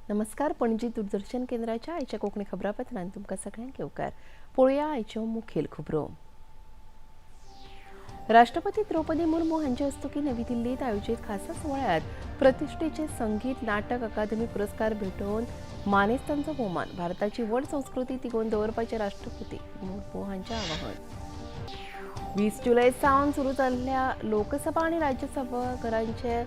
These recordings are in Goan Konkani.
नमस्कार, पणजी दूरदर्शन केंद्राच्या आयच्या कोंकणी खबरापत्रांत तुमकां सगळ्यांक येवकार. पळोवया आयच्यो मुखेल खबरो. राष्ट्रपती द्रौपदी मुर्मू हांचे हस्तुकीं नवी दिल्लीत आयोजीत खासा सुवाळ्यांत प्रतिश्ठेचे संगीत नाटक अकादमी पुरस्कार भेटोवन मानेस्तांचो भोवमान. भारताची व्हड संस्कृती तिगोवन दवरपाचें राष्ट्रपती मुर्मू हांचें आवाहन. 20 जुलय सावन सुरू जाल्ल्या लोकसभा आनी राज्यसभा घरांचे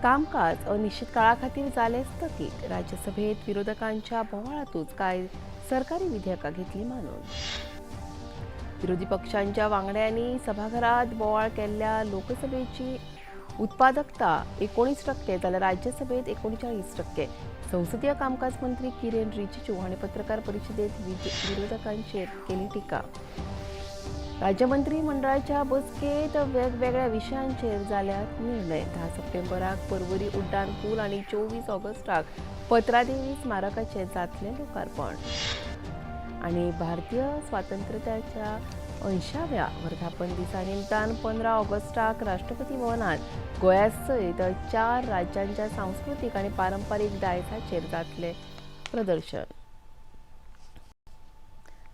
कामकाज अनिश्चित काळा खातीर जालें स्थगीत. राज्यसभेत विरोधकांच्या बोवाळातूच कांय सरकारी विधेयकां घेतली मानून. विरोधी पक्षांच्या वांगड्यांनी सभाघरात बोवाळ केल्ल्या लोकसभेची उत्पादकता 19% जाल्यार राज्यसभेत 39%. संसदीय कामकाज मंत्री किरेन रिजिजू हांणी पत्रकार परिशदेत विरोधकांचेर केली टिका. राज्यमंत्री मंडळाच्या बसकेत वेगवेगळ्या विशयांचेर जाल्यात निर्णय. 10 सप्टेंबराक पर्वरी उड्डाण पूल आनी 24 ऑगस्टाक पत्रादेवी स्मारकाचें जातलें लोकार्पण. आनी भारतीय स्वातंत्र्याच्या 80व्या वर्धापन दिसा निमतान 15 ऑगस्टाक राष्ट्रपती भवनात गोंया सयत 4 राज्यांच्या सांस्कृतीक आनी पारंपारीक दायजाचेर जातलें प्रदर्शन.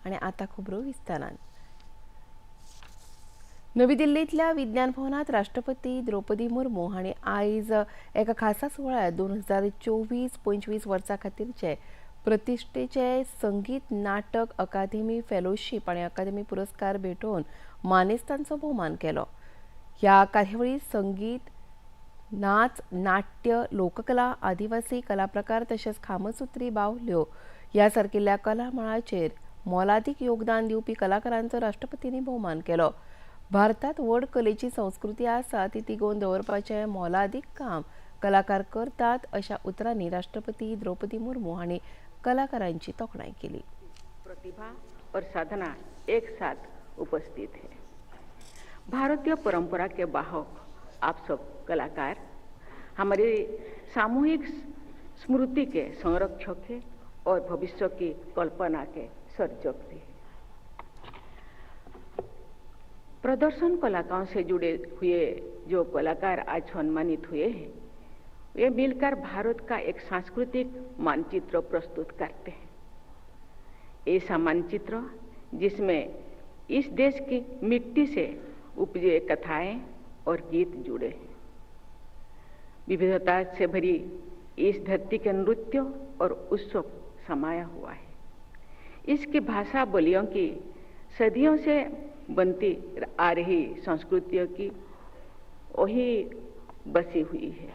आनी आतां खबरो विस्तारान. नवी दिल्लींतल्या विज्ञान भवनात राष्ट्रपती द्रौपदी मुर्मू हांणी आयज एका खासा सुवाळ्यांत 2024-25 वर्सा खातीरचे प्रतिश्ठेचे संगीत नाटक अकादेमी फेलोशीप आनी अकादेमी पुरस्कार भेटोवन मानेस्तांचो भोवमान केलो. ह्या कार्यावळीत संगीत, नाच, नाट्य, लोककला, आदिवासी कलाप्रकार तशेंच खामसूत्री बावल्यो ह्या सारकिल्ल्या कला मळाचेर मोलादीक योगदान दिवपी कलाकारांचो राष्ट्रपतींनी भोवमान केलो. भारतात व्हड कलेची संस्कृती आसा, ती तिगोवन दवरपाचें मोलादीक काम कलाकार करतात अशा उतरांनी राष्ट्रपती द्रौपदी मुर्मू हांणी कलाकारांची तोखणाय केली. प्रतिभा और साधना एक साथ उपस्थित है. भारतीय परंपरा के वाहक आप सब कलाकार हमारी सामूहिक स्मृति के संरक्षक है और भविष्य की कल्पना के सर्जक भी. प्रदर्शन कलाकारों से जुड़े हुए जो कलाकार आज सम्मानित हुए हैं, वे मिलकर भारत का एक सांस्कृतिक मानचित्र प्रस्तुत करते हैं. ऐसा मानचित्र जिसमें इस देश की मिट्टी से उपजे कथाएं और गीत जुड़े हैं. विविधता से भरी इस धरती के नृत्य और उत्सव समाया हुआ है. इसकी भाषा बोलियों की सदियों से बनती आ रही संस्कृतियों की वही बसी हुई है.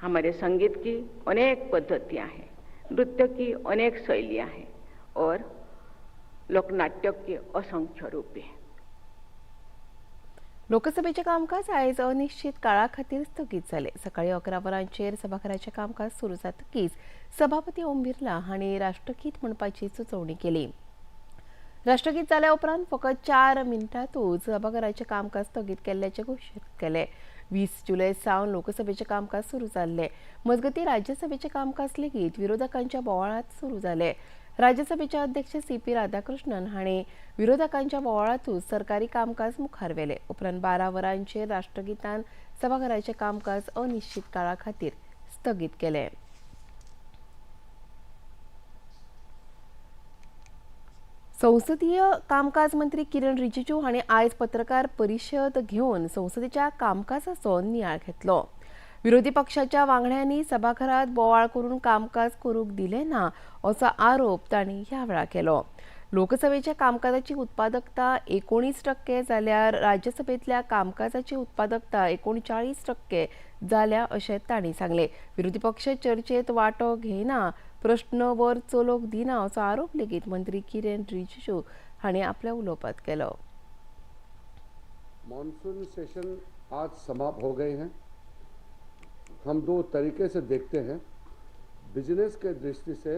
हमारे संगीत की अनेक पद्धतियां हैं, नृत्य की अनेक शैलियां हैं और लोकनाट्य के असंख्य रूप हैं. लोकसभेचें कामकाज आयज अनिश्चित काळा खातीर स्थगीत जालें. सकाळीं 11 वरांचेर सभाघराचें कामकाज सुरू जातकीच सभापती ओम बिर्ला हांणी राष्ट्रगीत म्हणपाची सुचोवणी केली. राष्ट्रगीत जाल्या उपरांत फकत 4 मिनटांतूच सभाघराचें कामकाज स्थगीत केल्ल्याचें घोशीत केलें. 20 जुलय सावन लोकसभेचें कामकाज सुरू जाल्लें. मजगतीं, राज्यसभेचें कामकाज लेगीत विरोधकांच्या बोवाळांत सुरू जालें. राज्यसभेचे अध्यक्ष सी पी राधाकृष्णन हांणी विरोधकांच्या बोवाळांतूच सरकारी कामकाज मुखार व्हेलें. उपरांत 12 वरांचेर राष्ट्रगीतान सभाघराचें कामकाज अनिश्चित काळा खातीर स्थगीत केलें. संसदीय कामकाज मंत्री किरण रिजिजू हांणी आयज पत्रकार परिशद घेवन संसदेच्या कामकाजाचो नियाळ घेतलो. विरोधी पक्षाच्या वांगड्यांनी सभाघरात बोवाळ करून कामकाज करूंक दिलें ना असो आरोप तांणी ह्या वेळार केलो. लोकसभेच्या कामकाजाची उत्पादकता 19% जाल्यार राज्यसभेंतल्या कामकाजाची उत्पादकता 39% जाल्या अशें तांणी सांगलें. विरोधी पक्ष चर्चेत वांटो घेयना, प्रश्न वर चलोवंक दिना असो आरोप लेगीत मंत्री किरेन रिजिजू हांणी आपल्या उलोवपांत केलो. मॉनसून सेशन आज समाप्त हो गए हैं. हम दो तरीके से देखते हैं. बिजनेस के दृष्टि से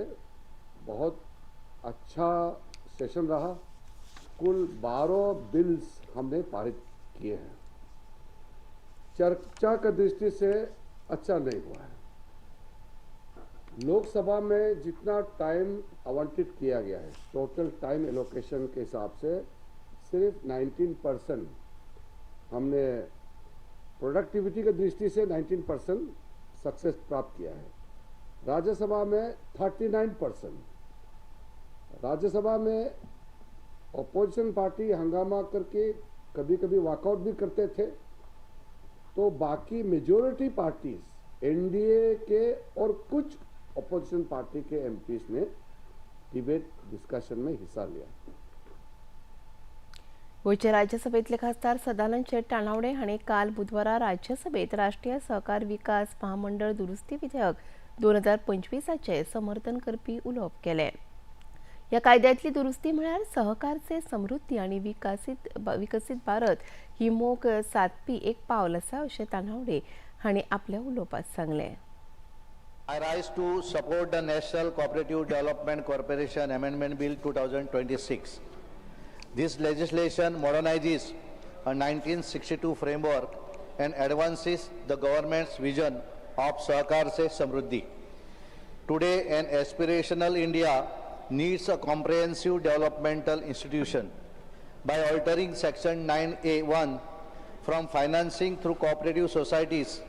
बहुत अच्छा सेशन रहा. कुल 12 बिल्स हमने पारित किए हैं. चर्चा के दृष्टि से अच्छा नहीं हुआ है. लोकसभा में जितना टाइम आवंटित किया गया है, टोटल टाइम एलोकेशन के हिसाब से सिर्फ 19% हमने प्रोडक्टिविटी की दृष्टि से 19% सक्सेस प्राप्त किया है. राज्यसभा में 39%। राज्यसभा में अपोजिशन पार्टी हंगामा करके कभी कभी वॉकआउट भी करते थे, तो बाकी मेजोरिटी पार्टीज एनडीए के और कुछ अपोजिशन पार्टी के एमपीज ने डिबेट डिस्कशन में हिस्सा लिया। गोंयचे राज्यसभेतले खासदार सदानंद शेट तानावडे हांणी काल बुधवारा राज्यसभेत राष्ट्रीय सहकार विकास महामंडळ दुरुस्ती विधेयक 2025 समर्थन करपी उलोवप केलें। ह्या कायद्यांतली दुरुस्ती म्हळ्यार सहकारचे समृद्धी आनी विकसीत भारत ही मोख सादपी एक पावल आसा अशें तानावडे हांणी आपल्या उलोवपांत सांगलें। I rise to support the National Cooperative Development Corporation Amendment Bill 2026. This legislation modernizes a 1962 framework and advances the government's vision of Sahakar Se Samruddhi. Today, an aspirational India needs a comprehensive developmental institution. By altering Section 9A1 from financing through cooperative societies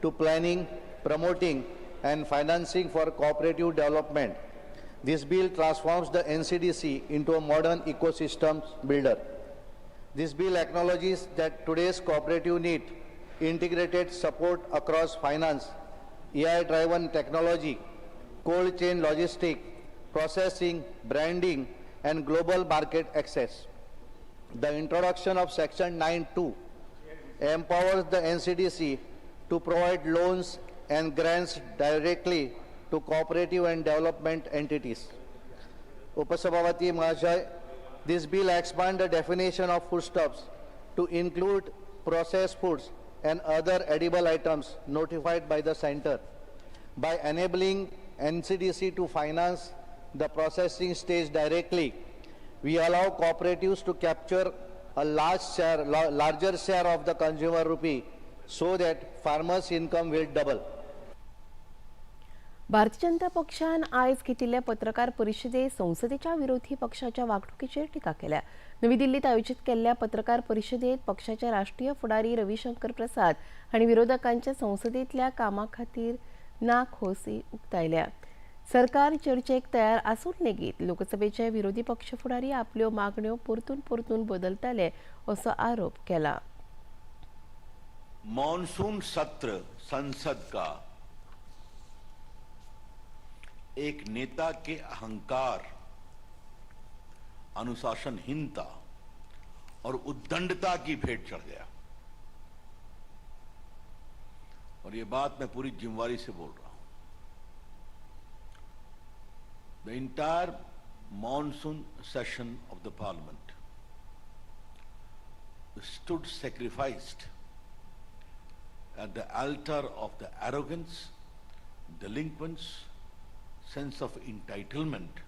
to planning, promoting, and financing for cooperative development, this bill transforms the NCDC into a modern ecosystem builder. This bill acknowledges that today's cooperative need integrated support across finance, AI-driven technology, cold chain logistics, processing, branding, and global market access. The introduction of Section 9(2) empowers the NCDC to provide loans and grants directly to cooperative and development entities. Upasabhavati Mahashay, this bill expands the definition of foodstuffs to include processed foods and other edible items notified by the center. By enabling NCDC to finance the processing stage directly, we allow cooperatives to capture a larger share of the consumer rupee so that farmers' income will double. Bharatiya Janata पक्षान आयज घेतिल्ले पत्रकार परिशदेत संसदेच्या विरोधी पक्षाच्या वागणुकीचेर टिका केल्या। नवी दिल्लीत आयोजित केल्ल्या पत्रकार परिशदेत पक्षाचे राष्ट्रीय फुडारी रविशंकर प्रसाद हांणी विरोधकांच्या संसदेंतल्या कामा खातीर ना खोसी उक्तायल्या। सरकार चर्चेक तयार आसून लेगीत लोकसभेचे विरोधी पक्ष फुडारी आपल्यो मागण्यो परतून परतून बदलताले असो आरोप केला। मॉनसून सत्र संसद का एक नेता के अहंकार, अनुशासनहीनता और उद्दंडता की भेंट चढ़ गया। और ये बात मैं पूरी जिम्मेवारी से बोल रहा हूं। The entire monsoon session of the parliament stood sacrificed at the altar of the arrogance, delinquents, sense of entitlement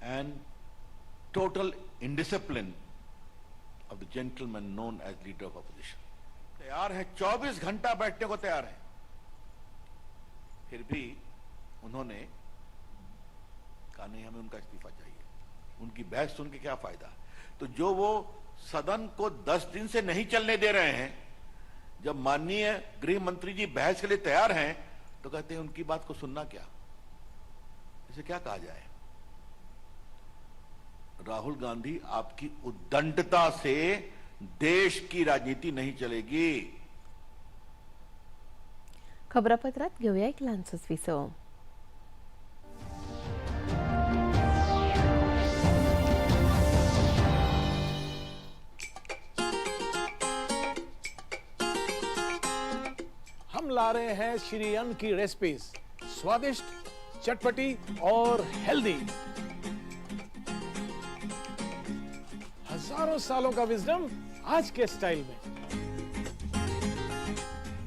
and total indiscipline of the gentleman known as leader of opposition. तैयार है, 24 घंटा बैठने को तैयार है, फिर भी उन्होंने कहा नहीं, हमें उनका इस्तीफा चाहिए। उनकी बहस सुन के क्या फायदा? तो जो वो सदन को 10 दिन से नहीं चलने दे रहे हैं, जब माननीय गृह मंत्री जी बहस के लिए तैयार हैं तो कहते हैं उनकी बात को सुनना क्या, इसे क्या कहा जाए? राहुल गांधी, आपकी उद्दंडता से देश की राजनीति नहीं चलेगी। खबरापत्रात घेऊया एक लहानसोच विसव। हम ला रहे हैं श्री अन्न की रेसिपीज, स्वादिष्ट, चटपटी और हेल्दी। हजारों सालों का विजडम आज के स्टाइल में।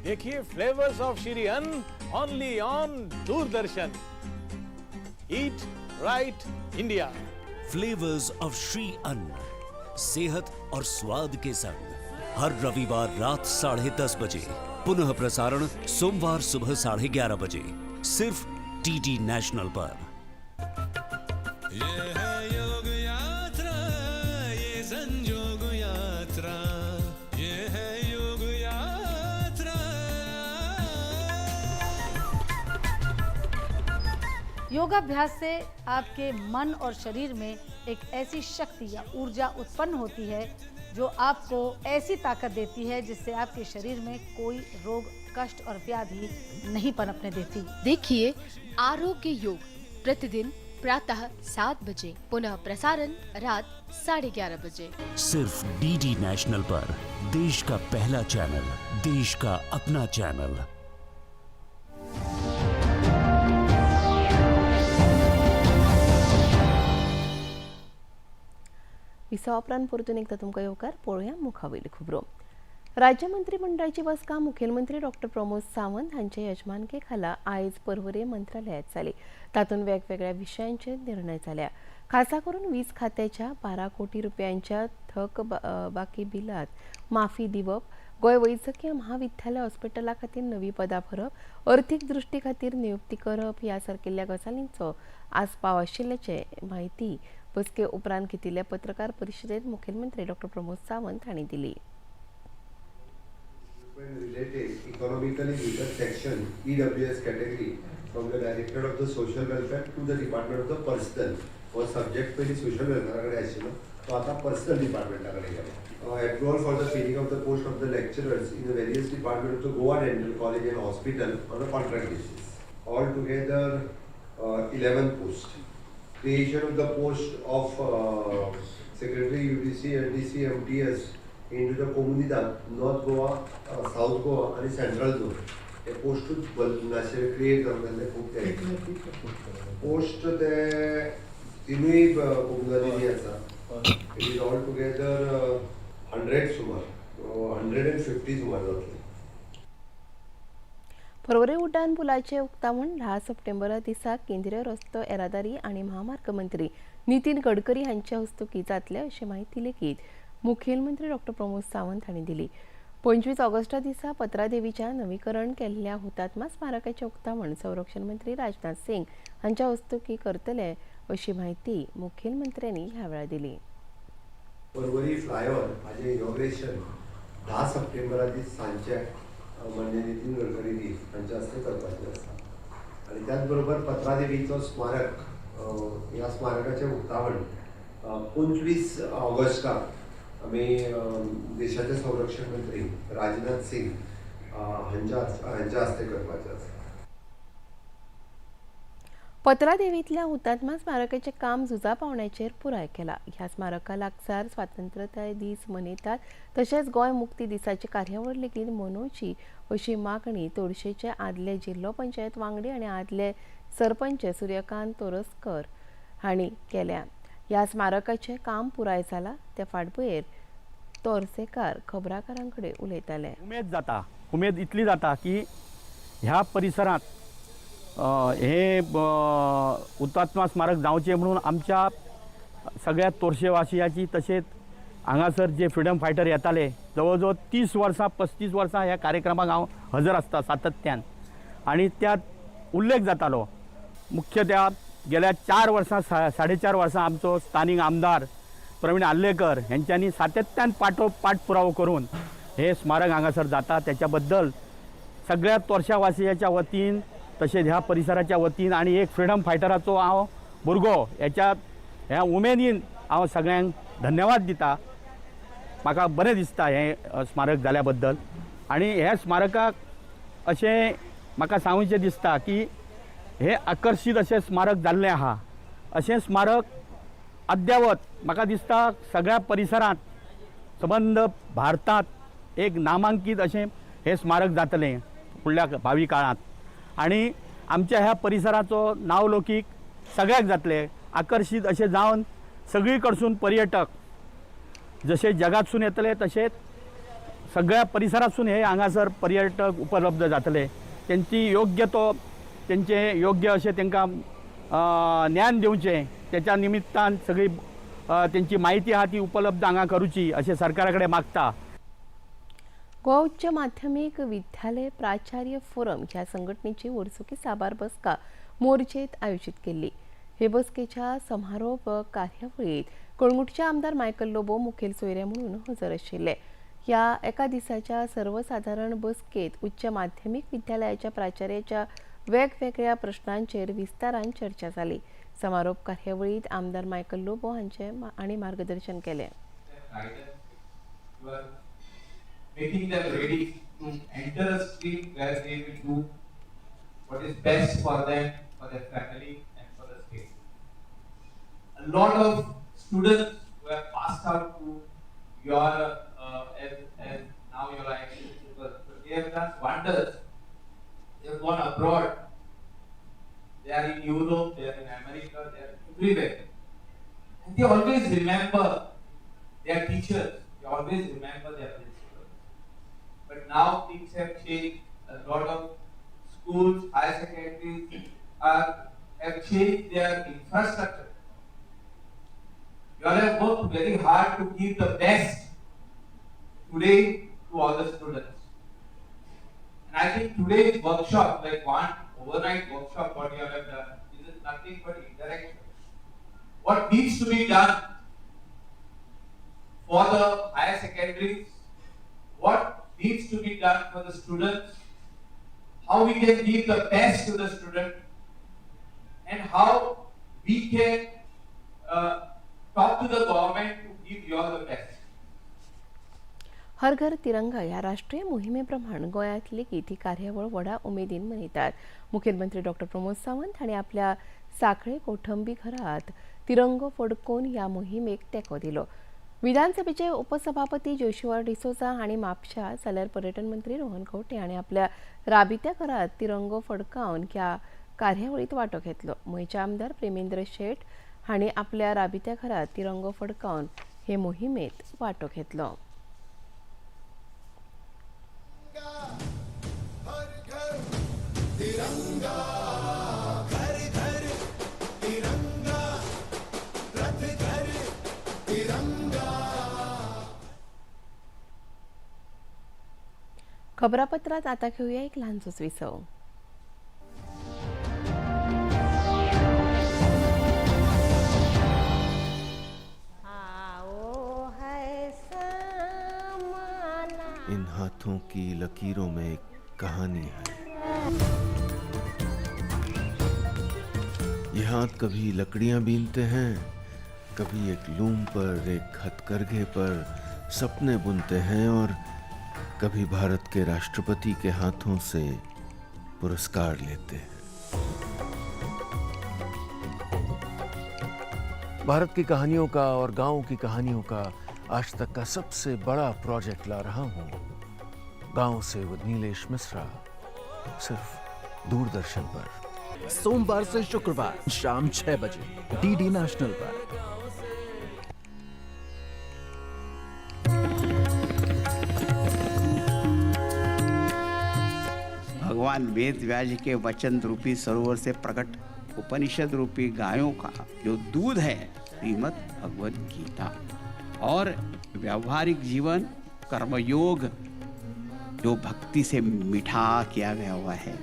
देखिए flavours of Shri Anna only on Doordarshan. Eat right India. Flavours of Shri Anna, सेहत और स्वाद के संग, हर रविवार रात 10:30 बजे, पुनः प्रसारण सोमवार सुबह 11:30 बजे, सिर्फ डीडी नेशनल पर। ये है योग यात्रा, ये संजोग यात्रा, ये है योग यात्रा। योगाभ्यास से आपके मन और शरीर में एक ऐसी शक्ति या ऊर्जा उत्पन्न होती है जो आपको ऐसी ताकत देती है जिससे आपके शरीर में कोई रोग, कष्ट और व्याधि नहीं पनपने देती। देखिए आरोग्य योग प्रतिदिन प्रातः 7 बजे, पुनः प्रसारण रात 11:30 बजे। सिर्फ डीडी नेशनल पर देश का पहला चैनल, देश का अपना चैनल। विसा उपरांत परतून एकदा तुमकां येवकार। पळोवया मुखावयल्यो खबरो। राज्य मंत्रिमंडळाची बसका मुखेलमंत्री डॉक्टर प्रमोद सावंत हांचे यजमानके खाला आयज पर्वरे मंत्रालयात जाली। तातूंत वेगवेगळ्या विशयांचेर निर्णय जाल्या। खासा करून वीज खात्याच्या 12 कोटी रुपयांच्या थक बाकी बिलात माफी दिवप, गोंय वैजकीय महाविद्यालय हॉस्पिटला खातीर नवी पदां भरप, अर्थीक दृष्टी खातीर नियुक्ती करप ह्या सारकिल्ल्या गजालींचो आस्पाव आशिल्ल्याचे म्हायती बसके उपरांत घेतिल्ल्या पत्रकार परिशदेत मुखेलमंत्री डॉक्टर प्रमोद सावंत हांणी दिली। Related economically weaker section EWS category from the Director of the Social Welfare to the Department of the Personnel. हो सब्जेक्ट पयलीं सोशल वेलफेअरा कडेन आशिल्लो, तो आतां पर्सनल डिपार्टमेंटा कडेन गेलो। Approval for the filling of the post of the lecturers in the various department of the Goa Dental College and Hospital on a contract basis. All together 11 post. Creation of the post of Secretary UDC, LDC, MTS into the Comunidade, North Goa, South Goa आणि सेंट्रल झोन हे पोस्टूच नाशिल्ले क्रिएट जावन गेल्ले खूब ते पोस्ट ते तिनूय कोमुनिदादींनी आसा। It is all together 100 सुमार 150 सुमार जातले। पर्वरे उड्डाण पुलाचे उक्तावण 10 सप्टेंबरा दिसा केंद्रीय रस्तो येरादारी आनी म्हामार्ग मंत्री नितीन गडकरी हांचे हस्तुकीं जातले अशी म्हायती लेगीत मुखेलमंत्री डॉक्टर प्रमोद सावंत हांणी दिली। 25 ऑगस्टा दिसा पत्रादेवीच्या नवीकरण केल्ल्या हुतात्मा स्मारकाचें उक्तावण संरक्षण मंत्री राजनाथ सिंग हांच्या हस्तुकीं करतले अशी म्हायती मुखेलमंत्र्यांनी ह्या वेळार दिली। पर्वरी फ्लायओव्हर हाजें इनॉग्रेशन 10 सप्टेंबरा दीस सांजचे माननीय नितीन गडकरी दी हांच्या हस्ते करपाचें आसा आनी त्याच बरोबर पत्रादेवीचो स्मारक ह्या स्मारकाचें उक्तावण 25 ऑगस्टाक आमी देशाचे संरक्षण मंत्री राजनाथ सिंग हांच्या हस्ते करपाचें आसा। पत्रादेवींतल्या हुतात्मा स्मारकाचें काम झुजा पावण्याचेर पुराय केलां। ह्या स्मारका लागसार स्वातंत्र्यताय दीस मनयतात तशेंच गोंय मुक्ती दिसाची कार्यावळ लेगीत मनोवची अशी मागणी तोरशेचे आदले जिल्लो पंचायत वांगडी आनी आदले सरपंच सूर्यकांत तोरस्कर हांणी केल्या। ह्या स्मारकाचें काम पुराय जालां ते फाटभुंयेर तोरसेकार खबराकारां कडेन उलयताले। उमेद जाता, उमेद इतली जाता की ह्या परिसरांत हे हुतात्मा स्मारक जावचें म्हणून आमच्या सगळ्या तोरशेवासियांची तशेंच हांगासर जे फ्रिडम फायटर येताले जवळ जवळ 30 वर्सां 35 वर्सां ह्या कार्यक्रमाक हांव हजर आसता सातत्यान आनी त्यात उल्लेख जातालो। मुख्य त्या गेल्या 4 वर्सां 4.5 वर्सां आमचो स्थानीक आमदार प्रवीण आर्लेकर हेंच्यांनी सातत्यान पाठपुरावो करून हे स्मारक हांगासर जाता त्याच्या बद्दल सगळ्या तोरशावासियांच्या वतीन तशेंच ह्या परिसराच्या वतीन आनी एक फ्रिडम फायटराचो हांव भुरगो हेच्या ह्या उमेदीन हांव सगळ्यांक धन्यवाद दिता। म्हाका बरें दिसता हें स्मारक जाल्या बद्दल आनी ह्या स्मारकाक अशें म्हाका सांगचें दिसता की हे आकर्शीत अशें स्मारक जाल्लें आहा। अशें स्मारक अद्यावत म्हाका दिसता सगळ्या परिसरांत सबंद भारतांत एक नामांकीत अशें हें स्मारक जातलें फुडल्या भावी काळांत आनी आमच्या ह्या परिसराचो नांवलौकीक सगळ्याक जातलें। आकर्शीत अशें जावन सगळी कडसून पर्यटक जशे जगातसून येतले तशेंच सगळ्या परिसरातसून हे हांगासर पर्यटक उपलब्ध जातले। तेंची योग्य तो तेंचे योग्य अशें तांकां ज्ञान दिवचें त्याच्या निमित्तान सगळी तेंची म्हायती आहा ती उपलब्ध हांगा करूची अशें सरकारा कडेन मागता। गोवा उच्च माध्यमीक विद्यालय प्राचार्य फोरम ह्या संघटनेची वर्सुकी साबार बसका मोर्चेत आयोजीत केल्ली। हे बसकेच्या समारोप कार्यावळीत कळंगूटचे आमदार मायकल लोबो मुखेल सोयरे म्हणून हजर आशिल्ले। ह्या एका दिसाच्या सर्वसाधारण बसकेत उच्च माध्यमीक विद्यालयाच्या प्राचार्याच्या वेगवेगळ्या प्रश्नांचेर विस्तारान चर्चा जाली. समारोप कार्यावळीत आमदार मायकल लोबो हांचे आनी मार्गदर्शन केलें. Making them ready to enter a stream where they will do what is best for them, for their family and for the state. A lot of students who have passed out to your, as now your ex-principal, they have done wonders. They have gone abroad. They are in Europe, they are in America, they are everywhere. And they always remember their teachers, they always remember their principals. But now things have changed. A lot of schools, higher secondaries have changed their infrastructure. You all have worked very hard to give the best today to all the students. And I think today's workshop, like one overnight workshop what you all have done, is nothing but interaction. What needs to be done for the higher secondaries, what needs to be done for the students, how we can give the best to the student, and how we can talk to the government to give you all the best. हर घर तिरंगा ह्या राष्ट्रीय मोहिमेप्रमाण गोंयांत लेगीत ही कार्यावळ व्हडा उमेदीन मनयतात. मुखेलमंत्री डॉक्टर प्रमोद सावंत हांणी आपल्या साखळे कोठंबी घरात तिरंगो फडकोवन ह्या मोहिमेक तेंको दिलो. विधानसभेचे उपसभापती जोशुआ डिसोजा हांणी म्हापशा जाल्यार पर्यटन मंत्री रोहन खंवटे हांणी आपल्या राबित्या घरात तिरंगो फडकावन ह्या कार्यावळीत वांटो घेतलो. मयचे आमदार प्रेमेंद्र शेट हांणी आपल्या राबित्या घरात तिरंगो फडकावन हे मोहिमेत वांटो घेतलो. खबरापत्रात आता घेऊया एक ल्हानसोच विसव. इन हाथों की लकीरों में एक कहानी है. ये हाथ कभी लकड़ियां बीनते हैं, कभी एक लूम पर, एक हथकरघे पर सपने बुनते हैं और कभी भारत के राष्ट्रपति के हाथों से पुरस्कार लेते हैं. भारत की कहानियों का और गांव की कहानियों का आज तक का सबसे बड़ा प्रोजेक्ट ला रहा हूं, गांव से विद नीलेश मिश्रा, सिर्फ दूरदर्शन पर। सोमवार से शुक्रवार शाम 6 बजे डीडी नेशनल पर। भगवान वेद व्यास के वचन रूपी सरोवर से प्रकट उपनिषद रूपी गायों का जो दूध है, श्रीमद् भगवद गीता, और व्यावहारिक जीवन कर्मयोग जो भक्ति से मीठा किया गया हुआ है,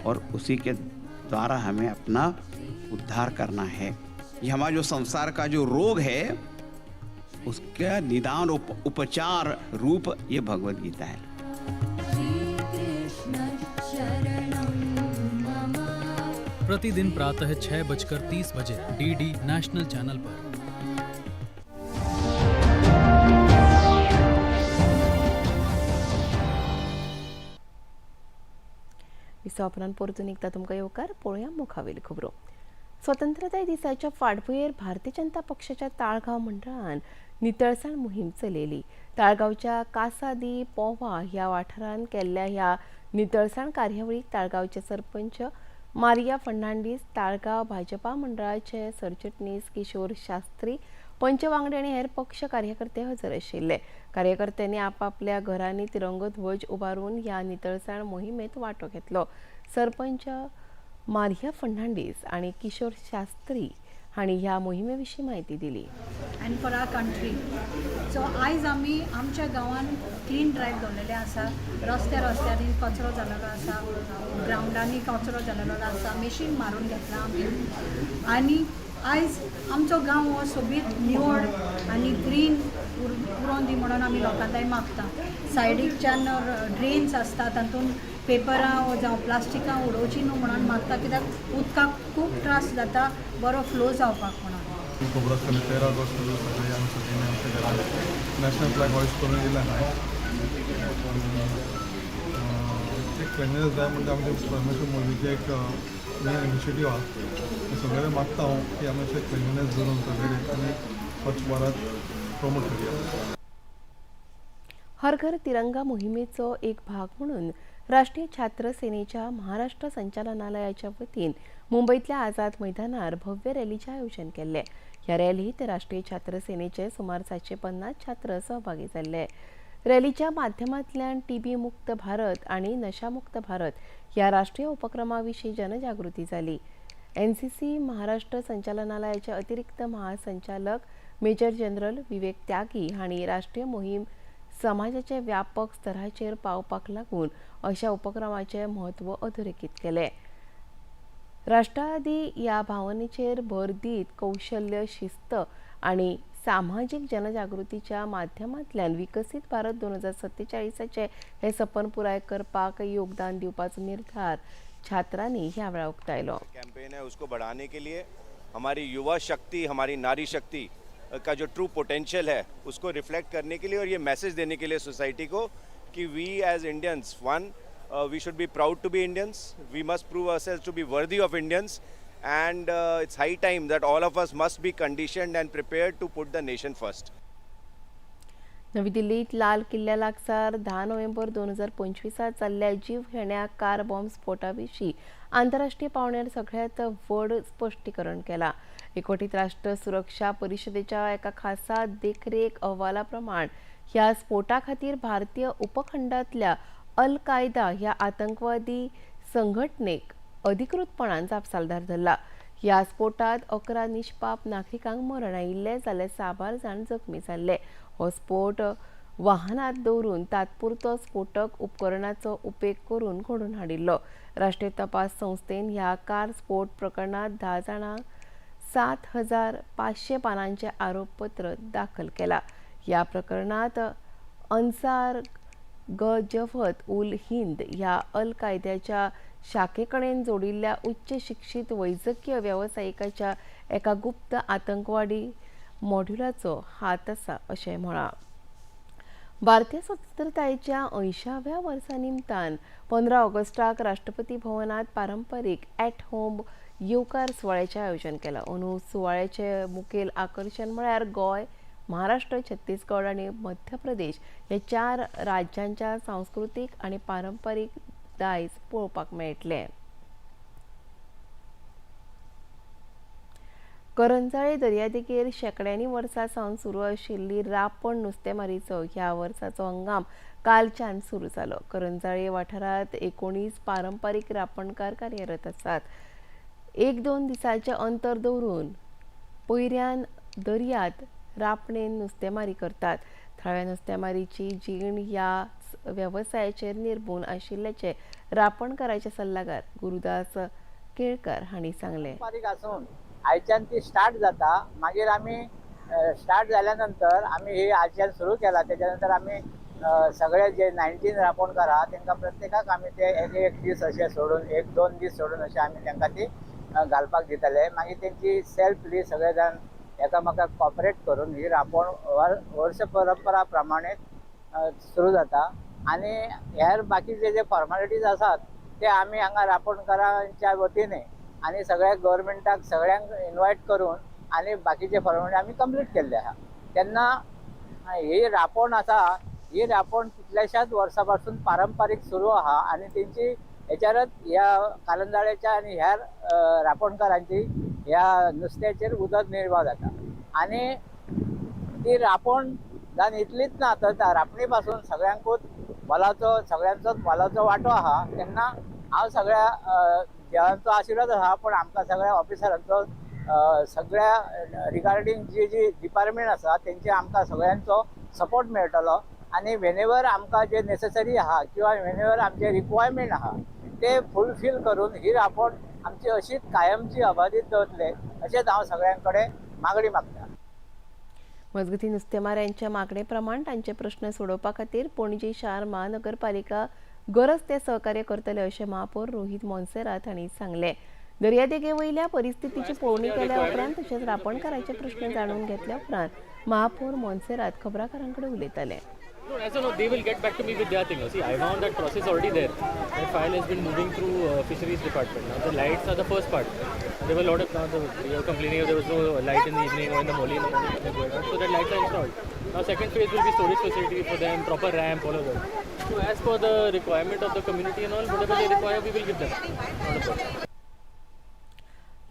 और उसी के द्वारा हमें अपना उद्धार करना है। ये हमारा जो संसार का जो रोग है उसका निदान उपचार रूप ये भगवद गीता है। प्रतिदिन प्रातः 6:30 बजे डीडी नेशनल चैनल पर। विसवा उपरांत परतून एकदा तुमकां येवकार. पळोवया मुखावेल खबरो. स्वतंत्रताय दिसाच्या फाटभुंयेर भारतीय जनता पक्षाच्या ताळगांव मंडळान नितळसाण मोहीम चलयली. ताळगांवच्या कासा दी पोवा ह्या वाठारांत केल्ल्या ह्या नितळसाण कार्यावळीक ताळगांवचे सरपंच मारिया फर्नांडीस, ताळगांव भाजपा मंडळाचे सरचिटणीस किशोर शास्त्री, पंच वांगडी आनी हेर पक्ष कार्यकर्ते हजर आशिल्ले. कार्यकर्त्यांनी आपापल्या घरांनी तिरंगो ध्वज उबारून ह्या नितळसाण मोहिमेत वांटो घेतलो. सरपंच मारिया फर्नांडीस आनी किशोर शास्त्री हांणी ह्या मोहिमे विशीं म्हायती दिली. And for our country. So आयज आमी आमच्या गांवान क्लीन ड्रायव्ह दवरलेले आसा. रस्त्या रस्त्यांनी कचरो जालेलो आसा, ग्रावंडांनी कचरो जालेलो आसा, मशीन मारून घेतला आमी. आनी आयज आमचो गांव हो सोबीत निवळ आनी ग्रीन उरोन दी म्हणून आमी लोकां मागता. सायडीकच्यान ड्रेन्स आसता तातूंत पेपरां जावं प्लास्टिकां उडोवचीं न्हू म्हणून मागता, कित्याक उदकाक खूब त्रास जाता बरो फ्लो जावपाक म्हणून. खबर आसतलें 13 ऑगस्ट सगळे आमच्या आमच्या घरान नॅशनल फ्लॅग हॉयस्ट करून येयला न्हय. एक क्लिनलीनेस ड्रायव्ह म्हणजे आमचे प्रायम मिनिस्टर मोदीचें एक मेन इनिशिएटीव आहा. सगळ्यांक मागता हांव की आमी अशें क्लिनलीनेस धरून सगळे आनी स्वच्छ भारत प्रमोट करया. हर घर तिरंगा मोहिमेचो एक भाग म्हणून राष्ट्रीय छात्र सेनेच्या महाराष्ट्र संचालनालयाच्या वतीन मुंबईतल्या आझाद मैदानार भव्य रॅलीचें आयोजन केल्लें. ह्या रॅलीत राष्ट्रीय छात्र सेनेचे सुमार 750 छात्र सहभागी जाल्ले. रॅलीच्या माध्यमांतल्यान टीबी मुक्त भारत आनी नशामुक्त भारत ह्या राष्ट्रीय उपक्रमा विशीं जनजागृती जाली. एनसीसी महाराष्ट्र संचालनालयाचे अतिरिक्त महासंचालक मेजर जनरल विवेक त्यागी हांणी राष्ट्रीय मोहीम समाजाचे व्यापक स्तराचेर पावपाक लागून अशा उपक्रमाचें म्हत्व अधोरेखीत केलें. राष्ट्रादी ह्या भावनेचेर भर दीत कौशल्य, शिस्त आनी सामाजीक जनजागृतीच्या माध्यमांतल्यान विकसीत भारत 2047 हे सपन पुराय करपाक योगदान दिवपाचो निर्धार छात्रांनी ह्या वेळार उक्तायलो. कैंपेन है उसको बढ़ाने के लिए हमारी युवा शक्ति, हमारी नारी शक्ति का जो ट्रू पोटेंशियल है उसको रिफ्लेक्ट करने के लिए और ये मैसेज देने के लिए सोसाइटी को कि we as Indians, one we should be proud to be Indians, we must prove ourselves to be worthy of Indians, and it's high time that all of us must be conditioned and prepared to put the nation first. नवी दिल्लीत लाल किल्ल्या लागसार 10 नोव्हेंबर 2025 जाल्ल्या जीवघेण्या कार बॉम्ब स्फोटा विशीं आंतरराष्ट्रीय पावंड्यार सगळ्यांत व्हड स्पश्टीकरण केलां. एकवटीत राष्ट्र सुरक्षा परिषदेच्या एका खासा देखरेख अहवाला प्रमाण ह्या स्फोटा खातीर भारतीय उपखंडांतल्या अल कायदा ह्या आतंकवादी संघटनेक अधिकृतपणान जापसालदार धरला. ह्या स्फोटात 11 निष्पाप नागरिकांक मरण आयिल्लें जाल्यार साबार जाण जखमी जाल्ले. हो स्फोट वाहनांत दवरून तात्पुरतो स्फोटक उपकरणाचो उपेग करून घडोवन हाडिल्लो. राष्ट्रीय तपास संस्थेन ह्या कार स्फोट प्रकरणांत 10 जाणांक 7500 पानांचें आरोपपत्र दाखल केलां. ह्या प्रकरणांत अन्सार गजफत उल हिंद ह्या अल कायद्याच्या शाखेकडेन जोडिल्ल्या उच्च शिक्षीत वैजकीय वेवसायिकाच्या एका गुप्त आतंकवादी मॉड्युलाचो हात आसा अशें म्हळां. भारतीय स्वतंत्रतायेच्या 80व्या वर्सा निमतान 15 ऑगस्टाक राष्ट्रपती भवनात पारंपरीक ॲट होम येवकार सुवाळ्याचें आयोजन केलां. अंदू सुवाळ्याचें मुखेल आकर्शण म्हळ्यार गोंय, महाराष्ट्र, छत्तीसगड आनी मध्य प्रदेश ह्या 4 राज्यांच्या सांस्कृतीक आनी पारंपरीक दायज पळोवपाक मेळटलें. करंजाळे दर्यादेगेर शेंकड्यांनी वर्सां सावन सुरू आशिल्ली रापण नुस्तेमारीचो ह्या वर्साचो हंगाम कालच्यान सुरू जालो. करंजाळे वाठारांत 19 पारंपरीक रापणकार कार्यरत आसात. 1-2 दिसांचें अंतर दवरून पयऱ्यान दर्यांत रापणेन नुस्तेमारी करतात. थळाव्या नुस्तेमारीची जीण ह्या वेवसायाचेर निर्बून आशिल्ल्याचें रापणकाराचे सल्लागार गुरुदास केळकर हांणी सांगलें. आसून आयच्यान ती स्टार्ट जाता. मागीर आमी स्टार्ट जाल्या नंतर आमी ही आयच्यान सुरू केला. तेच्या नंतर आमी सगळे जे 19 रापणकार आहा तांकां प्रत्येकाक आमी ते एक एक दीस अशे सोडून 1-2 दीस सोडून अशे आमी तांकां ती घालपाक दितले. मागीर तेंची सेल्फली सगळे जाण एकामेकाक कॉपरेट करून ही रापण वर्ष परंपरा प्रमाणे सुरू जाता. आनी हेर बाकीचे जे फॉर्मालिटीज आसात ते आमी हांगा रापणकारांच्या वतीने आनी सगळ्या गव्हर्मेंटाक सगळ्यांक इनवायट करून आनी बाकीचे फॉर्मालिटी आमी कंप्लीट केल्ले आहा. तेन्ना ही रापण आसा ही रापण कितल्याशाच वर्सां पासून पारंपारीक सुरू आहा आनी तेंची हेच्यारच ह्या कालंजाळ्याच्या आनी ह्या रापणकारांची ह्या नुस्त्याचेर उदरनिर्वाह जाता. आनी ती रापण जावन इतलीच ना तर रापणी पासून सगळ्यांकूच मोलाचो सगळ्यांचोच मोलाचो वांटो आहा. तेन्ना हांव सगळ्या देवांचो आशिर्वाद आहा, पण आमकां सगळ्या ऑफिसरांचो सगळ्या रिगार्डींग जी जी डिपार्टमेंट आसा तेंचे आमकां सगळ्यांचो सपोर्ट मेळटलो. आनी वेनेवर आमकां जे नेसेसरी आहा किंवा वेनेवर आमचे रिक्वायरमेंट आहा ते फुलफील करून ही रापण आमची अशीच कायमची अबादीत दवरतले अशेंच हांव सगळ्यां कडेन मागणी मागता. मजगतीं नुस्तेमाऱ्यांच्या मागणे प्रमाण तांचे प्रश्न सोडोवपा खातीर पणजी शार महानगरपालिका गरज ते सहकार्य करतले अशें महापौर रोहित मोन्सेरात हांणी सांगलें. दर्यादेगे वयल्या परिस्थितीची पळोवणी केल्या उपरांत तशेंच रापणकाराचे प्रश्न जाणून घेतल्या उपरांत महापौर मोन्सेरात खबराकारां कडेन उलयताले. No, as of now, they will get back to me with their thing. See, I found that process already there. That file has been moving through fisheries department. Now the lights are the first part. There were a lot of now we were complaining there was no light in the evening or in the morning. So that lights are installed. Now second phase will be storage facility for them, proper ramp, all of that. So as per the requirement of the community and all, whatever they require, we will give them. Not a problem.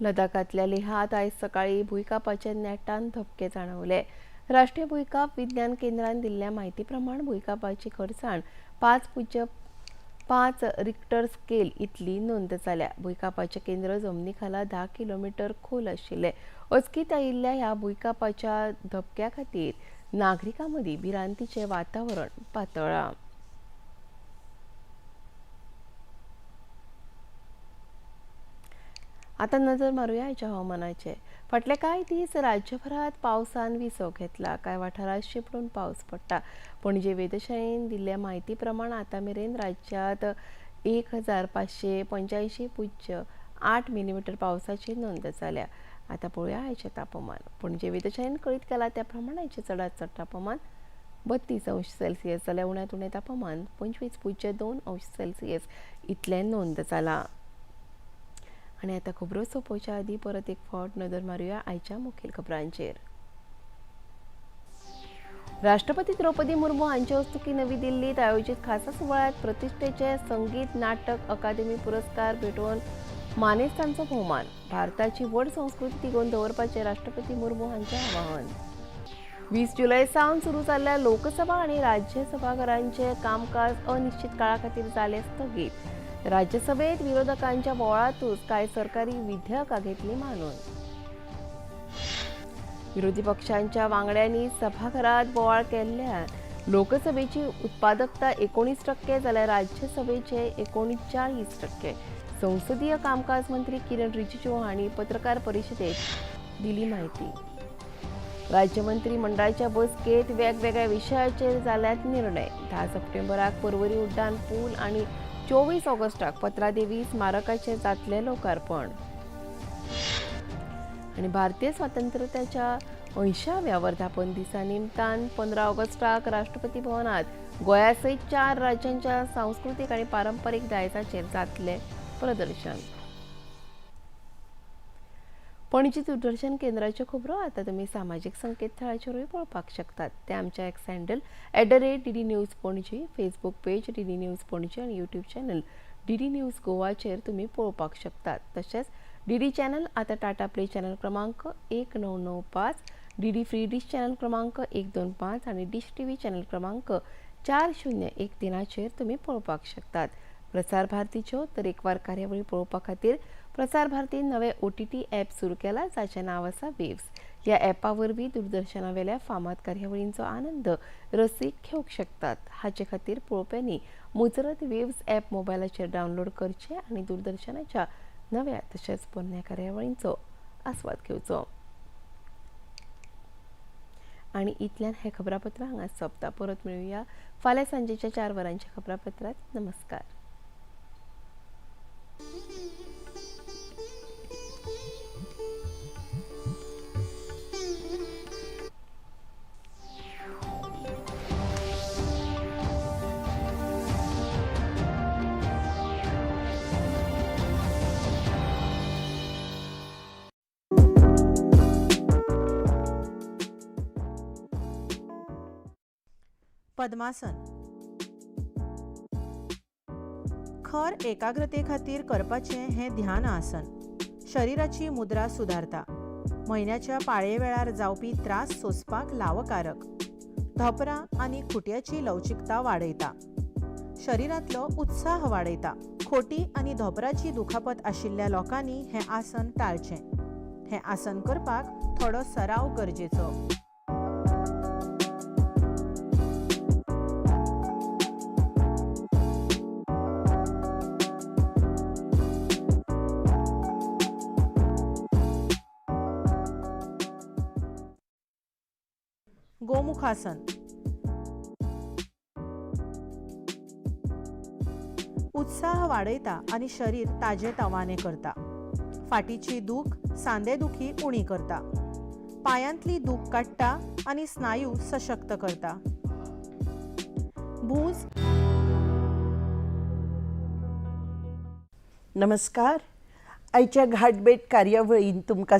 लडाखांतल्या लेहात आयज सकाळी भुंयकांपाचे नेटान धपके जाणवले. राष्ट्रीय भुंयकांप विज्ञान केंद्रान दिल्ल्या म्हायती प्रमाण भुंयकांपाची खरसाण 5.5 रिक्टर स्केल इतली नोंद जाल्या. भुंयकांपाचें केंद्र जमनी खाला 10 किलोमिटर खोल आशिल्लें. अचकीत आयिल्ल्या ह्या भुंयकांपाच्या धपक्या खातीर नागरिकां मदीं भिरांतीचें वातावरण पातळ्ळां. आतां नजर मारुया आयच्या हवामानाचेर. फाटले कांय दीस राज्यभरात पावसान विसव घेतला. कांय वाठारांत शिंपडून पावस पडटा. पणजे वेधशाळेन दिल्ल्या म्हायती प्रमाण आतां मेरेन राज्यांत 1585.8 मिलीमिटर पावसाची नोंद जाल्या. आतां पळोवया आयचें तापमान. पणजे वेधशाळेन कळीत केलां त्या प्रमाण आयचें चडांत चड तापमान 32 अंश सेल्सियस जाल्यार उण्यांत उणें तापमान 25.2 अंश सेल्सियस इतलें नोंद जालां. आनी आतां खबरो सोंपोवच्या आदीं परत एक फावट नदर मारुया आयच्या मुखेल खबरांचेर. राष्ट्रपती द्रौपदी मुर्मू हांचे हस्तुकीं नवी दिल्लीत आयोजीत खासा सुवाळ्यांत प्रतिश्ठेचे संगीत नाटक अकादेमी पुरस्कार भेटोवन मानेस्तांचो भोवमान. भारताची व्हड संस्कृती तिगोवन दवरपाचें राष्ट्रपती मुर्मू हांचें आवाहन. 20 जुलय सावन सुरू जाल्ल्या लोकसभा आनी राज्यसभाघरांचें कामकाज अनिश्चित काळा खातीर जालें स्थगीत. राज्यसभेत विरोधकांच्या बोवाळांतूच कांय सरकारी विधेयकां घेतली मानून. विरोधी पक्षांच्या वांगड्यांनी सभाघरात बोवाळ केल्ल्यान लोकसभेची उत्पादकता 19% जाल्यार राज्यसभेचे 39%. संसदीय कामकाज मंत्री किरण रिजिजू हांणी पत्रकार परिशदेत दिली म्हायती. राज्य मंत्रिमंडळाच्या बसकेत वेगवेगळ्या विशयाचेर जाल्यात निर्णय. 10 सप्टेंबराक पर्वरी उड्डाण पूल आनी 24 ऑगस्टाक पत्रादेवी स्मारकाचें जातलें लोकार्पण. आनी भारतीय स्वातंत्र्याच्या 80व्या वर्धापन दिसा निमतान 15 ऑगस्टाक राष्ट्रपती भवनात गोंया सयत 4 राज्यांच्या सांस्कृतीक आनी पारंपरीक दायजाचेर जातलें प्रदर्शन. पणजी दूरदर्शन केंद्राच्यो खबरो आतां तुमी सामाजीक संकेतथळाचेरूय पळोवपाक शकतात. ते आमच्या X handle @DD News Panaji, Facebook page DD News Panaji आनी यूट्यूब चॅनल DD news गोवाचेर तुमी पळोवपाक शकतात. तशेंच डीडी चॅनल आतां टाटा प्ले चॅनल क्रमांक 1995, डीडी फ्री डिश चॅनल क्रमांक 125 आनी डिश टीव्ही चॅनल क्रमांक 4013चेर तुमी पळोवपाक शकतात. प्रसार भारतीच्यो तरेकवार कार्यावळी पळोवपा खातीर प्रसार भारतीन नवे OTT app सुरू केला जाचें नांव आसा वेव्स. ह्या ॲपा वरवीं दूरदर्शनावेल्या फामाद कार्यावळींचो आनंद रसीक घेवंक शकतात. हाचे खातीर पळोवप्यांनी मुजरत वेव्स ॲप मोबायलाचेर डावनलोड करचें आनी दूरदर्शनाच्या नव्या तशेंच पोरण्या कार्यावळींचो आस्वाद घेवचो. आनी इतल्यान हें खबरापत्र हांगा सोंपता. परत मेळुया फाल्यां सांजेच्या 4 वरांच्या खबरापत्रांत. नमस्कार. पद्मासन खर एकाग्रते खातीर करपाचें हें ध्यान आसन शरीराची मुद्रा सुदारता. म्हयन्याच्या पाळे वेळार जावपी त्रास सोंसपाक लावकारक. धोपरां आनी खुट्याची लवचिकता वाडयता. शरीरांतलो उत्साह वाडयता. खोटी आनी धोपराची दुखापत आशिल्ल्या लोकांनी हें आसन टाळचें. हें आसन करपाक थोडो सराव गरजेचो. गोमुखासन उत्साह वाडयता आनी शरीर ताजें तवानें करता. फाटीची दूख, सांदेदुखी उणी करता. पायांतली दूख काडटा आनी स्नायू सशक्त करता. भूज नमस्कार. आयच्या घाटबेट कार्यावळीन तुमकां